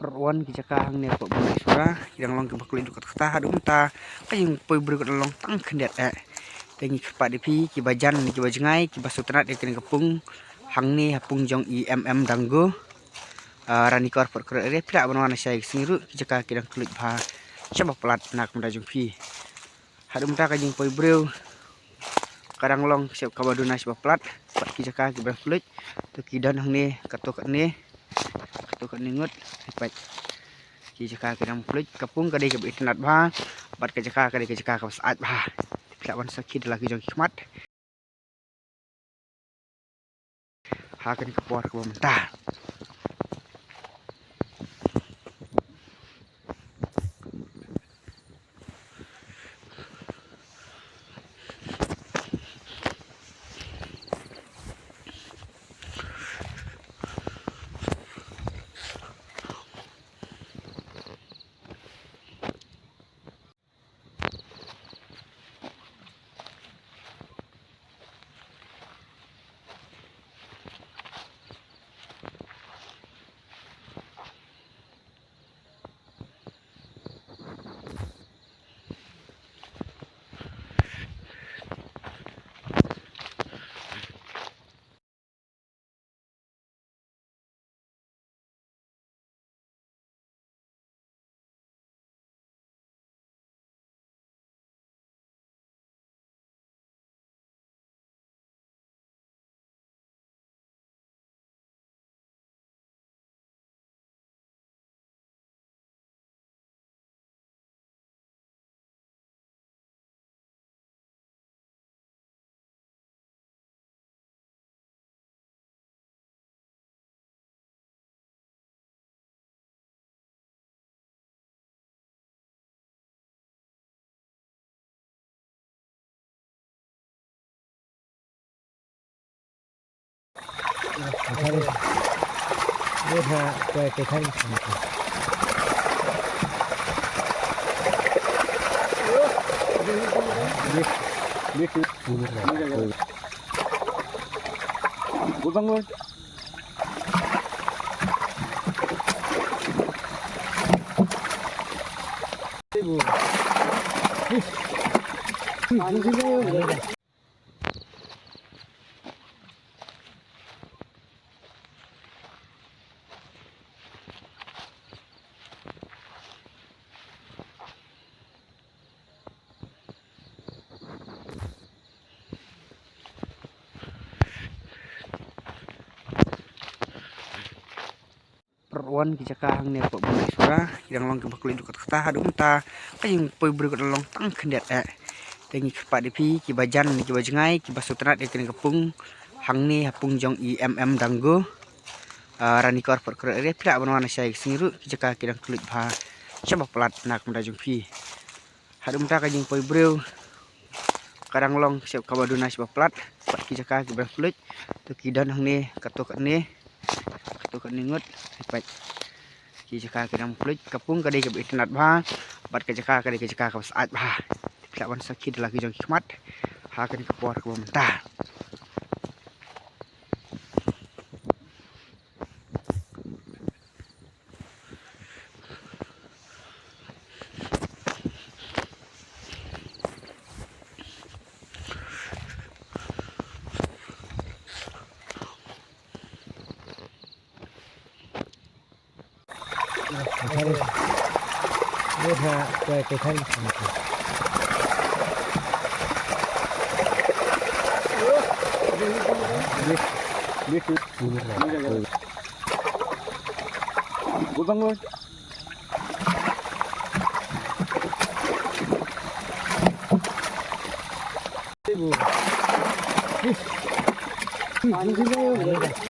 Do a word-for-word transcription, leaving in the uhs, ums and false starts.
Wan ki jaka hangne hapoh Bumlei Sura ki dang long kiba khlem duk katta katta, haduh mynta ka jingpoi briew ka dang long tang khyndiat eh. Te ngi kyrpad ïa phi kiba jan ne kiba jngai kiba sngewtynnat ïa kane ka pung hangne ha pung jong i M M Dangu, ah, Ranikor Port Karo area, phi lah ban wan shai ki sngi ruh, ki jaka ki dang khlem bha, shaba palat na ka bynta jong phi. Haduh mynta ka jingpoi briew ka dang long sep kaba duna shaba palat, bad ki jaka kiba dang khlem. To ki don hangne, kato katne, kato katne ngut, peit. Ki jaka ki dang khlem, ka pung ka dei kaba itynnat bha, bad ka jaka ka dei ka jaka kaba syaid bha. Phi lah ban sakhi da la ki jong ki khmat ha kane ka por kaba mynta. Wan ki jaka hangne hapoh Bumlei Sura ki dang long kiba khlem duk katta katta, haduh mynta ka jingpoi briew ka dang long tang khyndiat eh. Te ngi kyrpad ïa phi kiba jan ne kiba jngai kiba sngewtynnat ïa kane ka pung hangne ha pung jong i M M Dangu, ah, Ranikor Port Karo area, phi lah ban wan shai ki sngi ruh, ki jaka ki dang khlem bha, shaba palat na ka bynta jong phi. Haduh mynta ka jingpoi briew ka dang long sep kaba duna shaba palat, bad ki jaka kiba dang khlem. To ki don hangne, kato katne, kato katne ngut, peit. Ki jaka ki dang khlem, ka pung ka dei kaba itynnat bha, bad ka jaka ka dei ka jaka kaba syaid bha. Phi lah ban sakhi da la ki jong ki khmat ha kane ka por kaba mynta.